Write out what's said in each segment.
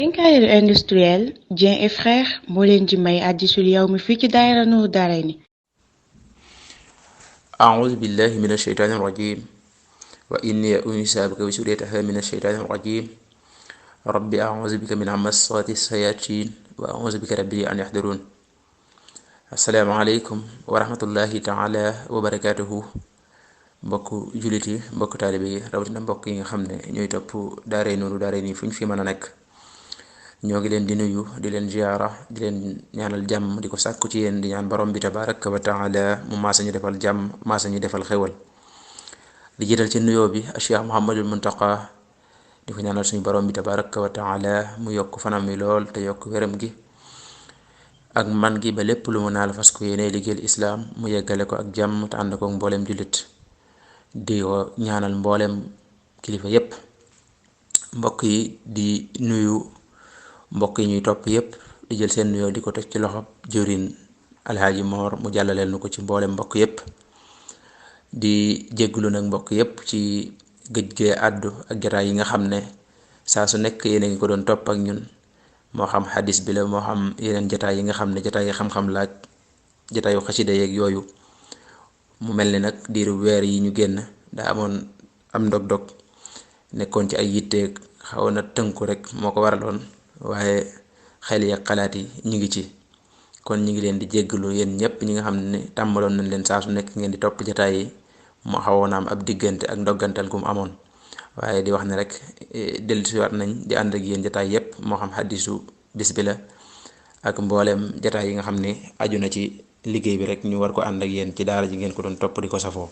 Quincaillerie industrielle Dieng et Frères moo leen di may hadiisul yawmi fii ci daayira Nuuru Daarayni. أعوذ بالله من الشيطان الرجيم وإني أنسى بك وسريتها من الشيطان الرجيم ربي أعوذ بك من همزات الشياطين وأعوذ بك ربي أن يحضرون. السلام عليكم ورحمة الله تعالى وبركاته. mbokku jullit yi mbokku taalibe yi rawatina mbokk yi nga xam ne ñooy topp daaray Nuuru Daarayni fu ñu fi mën a nekk ñoo ngi leen di nuyu di leen ziyaara di leen ñaanal jàmm di ko sàkku ci yéen di ñaan borom bi tabaraka wa taala mu maasa ñu defal jàmm maasa ñu defal xewal di jiital ci nuyoo bi Cheikh Muhammadul Muntaqa di ko ñaanal suñu borom bi tabaraka wa taala mu yokk fanam mi lool te yokk wéram gi ak man gi ba lépp lu mu naal fas ko yéene liggéeyal islaam mu yeggale ko ak jàmm te ànd ko mbooleem jullit di ko ñaanal mbooleem kilifa yépp. mbokk yi di nuyu mbokk yi ñuy topp yépp di jël seen nuyoo di ko teg ci loxo jëwriñ alhaaji Moor mu jàllaleel nu ko ci mbooleem mbokk yépp. di jégglu nag mbokk yépp ci gëj gee àddu ak jataay yi nga xam ne saa su nekk yéen a ngi ko doon topp ak ñun moo xam xadis bi la moo xam yeneen jataay yi nga xam ne jataay yi xam-xam laaj jataayu xasida yeeg yooyu. mu mel ni nag diiru weer yi ñu génn daa amoon am ndog-dog nekkoon ci ay yitteeg xaw na tënku rek moo ko waraloon waaye xel yi ak xalaat yi ñu ngi ci kon ñu ngi leen di jéggalu yéen ñëpp ñi nga xam ne tàmbaloon nañ leen saa su nekk ngeen di topp jataay yi mu xawoon am ab diggante ak ndoggantal gu mu amoon waaye di wax ne rek dellusiwaat nañ di ànd ak yéen jataay yépp moo xam xaddisu bis bi la ak mbooleem jataay yi nga xam ne aju na ci liggéey bi rek ñu war ko ànd ak yéen ci daara ji ngeen ko doon topp di ko safoo.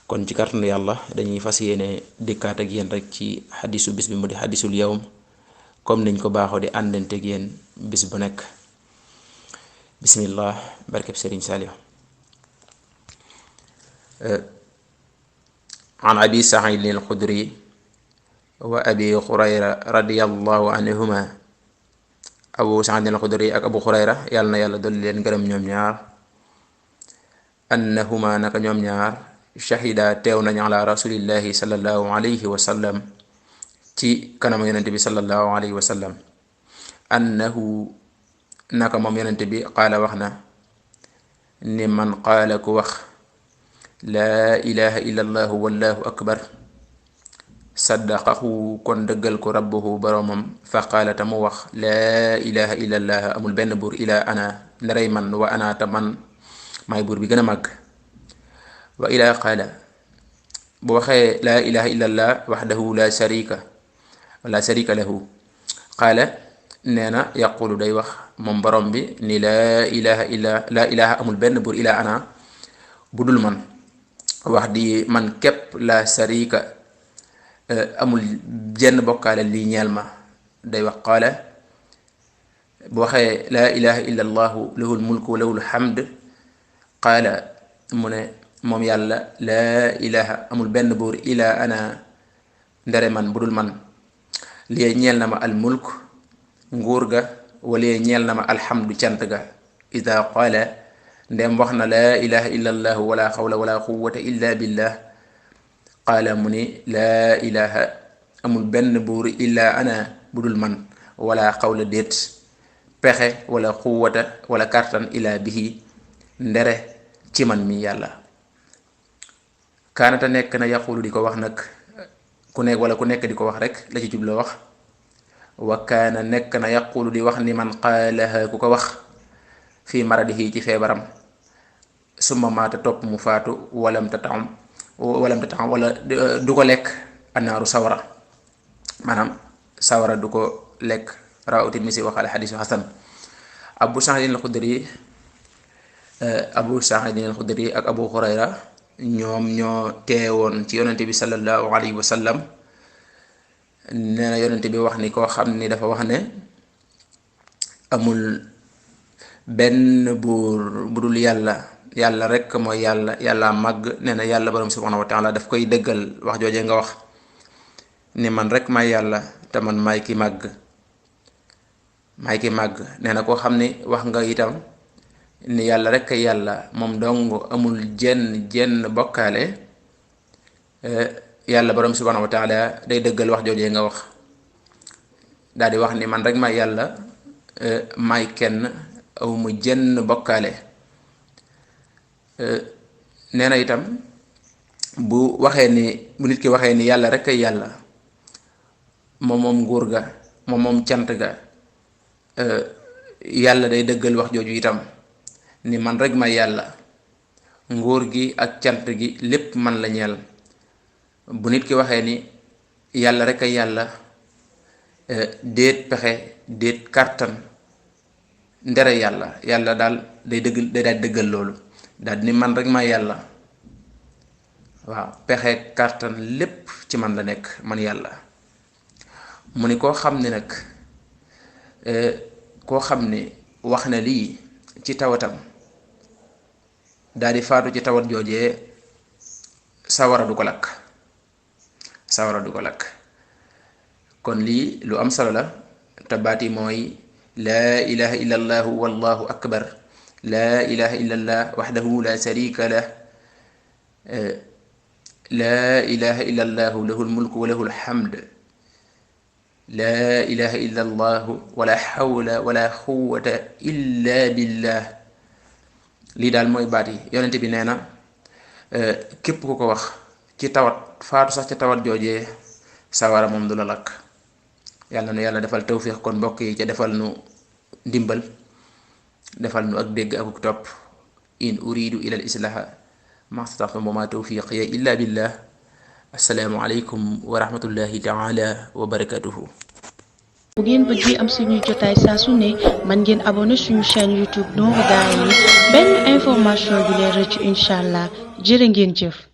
kon ci kàttanu yàlla dañuy fas yéene dikkaat ak yéen rek ci xaddisu bis bi mu di xaddisul yawm comme niñ ko baaxoo di àndanteeg yéen bis bu nekk. bismillah barkeb Sëriñ Saaliw. an abi saidin alxudri wa abi xurayra radiallahu anhuma. abu saidin alxudri ak abu xurayra yàlla na yàlla dolli leen gërëm ñoom ñaar. annahuma naka ñoom ñaar shahida teew nañ ala rasulillahi sallallahu alayhi wa sallam ci kanam yonente bi sallallahu alayhi wa sallam. annahu naka moom yonente bi qaala wax na ni man qaala ku wax laa ilaha illa allahu wallahu akbar saddaqahu kon dëggal ko rabbuhu boromam fa qaala ta mu wax laa ilaha illa allah amul benn buur ila ana ndarey man wa ana ta man maay buur bi gën a màgg. wa ila qaala bu waxee laa ilaha illa allah waxdahu la sharika lahu qaala nee na yaqulu day wax moom borom bi ni laa ilaha amul benn buur ila ana bu dul man wax di man képp la sharika amul jenn bokkaale lii ñeel ma day wax qaala bu waxee laa ilaha illa allahu lahul mulku wa lahul hamd qaala mu ne moom yàlla laa ilaha amul benn buur ila ana ndere man budul man lii ñeel na ma al mulk nguur ga wala ñeel na ma alhamdu cant ga. ida qaala ndem wax na laa ilaha illa allahu wala xawla wala quwwata illa billah qaala mu ni laa ilaha amul benn buur illa ana budul man wala xawla déet pexe wala quwwata wala kartan illa bihi ndere ci man mi yàlla. kaanata nekk na yaqulu di ko wax nag ku nekk di ko wax rek la ci jubloo wax. wa kaana nekk na yaqulu di wax ni man qaalaha ku ko wax fii maradihi ci feebaram summa maata topp mu faatu walam tatam wala du ko lekk annaaru sawara maanaam sawara du ko lekk rawaahu Tirmisi waxal xadiisu xasan. abu saidin al-xudri ak abu xurayra ñoom ñoo teewoon ci yonente bi sallallahu alayhi wa sallam. nee na yonente bi wax ni koo xam ni dafa wax ne amul benn buur bu dul yàlla rekk mooy yàlla màgg. nee na yàlla borom subhanahu wa taala daf koy dëggal wax jooje nga wax ni man rek may yàlla te man maay ki màgg. nee na koo xam ni wax nga itam ni yàlla rek kay yàlla moom dong amul jenn bokkaale yàlla borom subhanahu wa taala day dëggal wax joojee nga wax. daal di wax ni man rek ma yàlla may kenn aw mu jenn bokkaale. nee na itam bu nit ki waxee ni yàlla rek ay yàlla, moom nguur ga moom cant ga, yàlla day dëggal wax jooju itam ni man rek ma yàlla, nguur gi ak cant gi lépp man la ñeel. bu nit ki waxee ni yàlla rek ay yàlla, déet pexe déet kàttan ndere yàlla daal day daal dëggal loolu, daal ni man rek ma yàlla, waaw pexe kàttan lépp ci man la nekk man yàlla. mu ni koo xam ne nag koo xam ne wax na lii ci tawatam daal di faatu ci tawat joojee, sawara du ko lakk, kon lii lu am solo la. te baati mooy laa ilaha illa allahu wallahu akbar, laa ilaha illa allah waxdahu la sharika lah, laa ilaha illa allahu lahul mulku wa lahul hamd, laa ilaha illa allahu wala hawla wala quwwata illa billah. lii daal mooy baat yi. yonente bi nee na képp ku ko wax ci tawat faatu sax ci tawat joojee, sawara moom du la lakk. yàlla nu yàlla defal tawfiq kon mbokk yi, ca defal nu ndimbal, defal nu ak dégg akuk topp. in uridu ila al islaha mastata'tu wa ma tawfiqiya illa billah. assalaamu aleykum wa rahmatullahi taala wa barakatuhu. bu ngeen bëggee am suñuy jotaay saa su ne man ngeen abonné suñu chaîne YouTube Nourou Darayni benn information du leen rëcc incha allah. jërë ngeen jëf.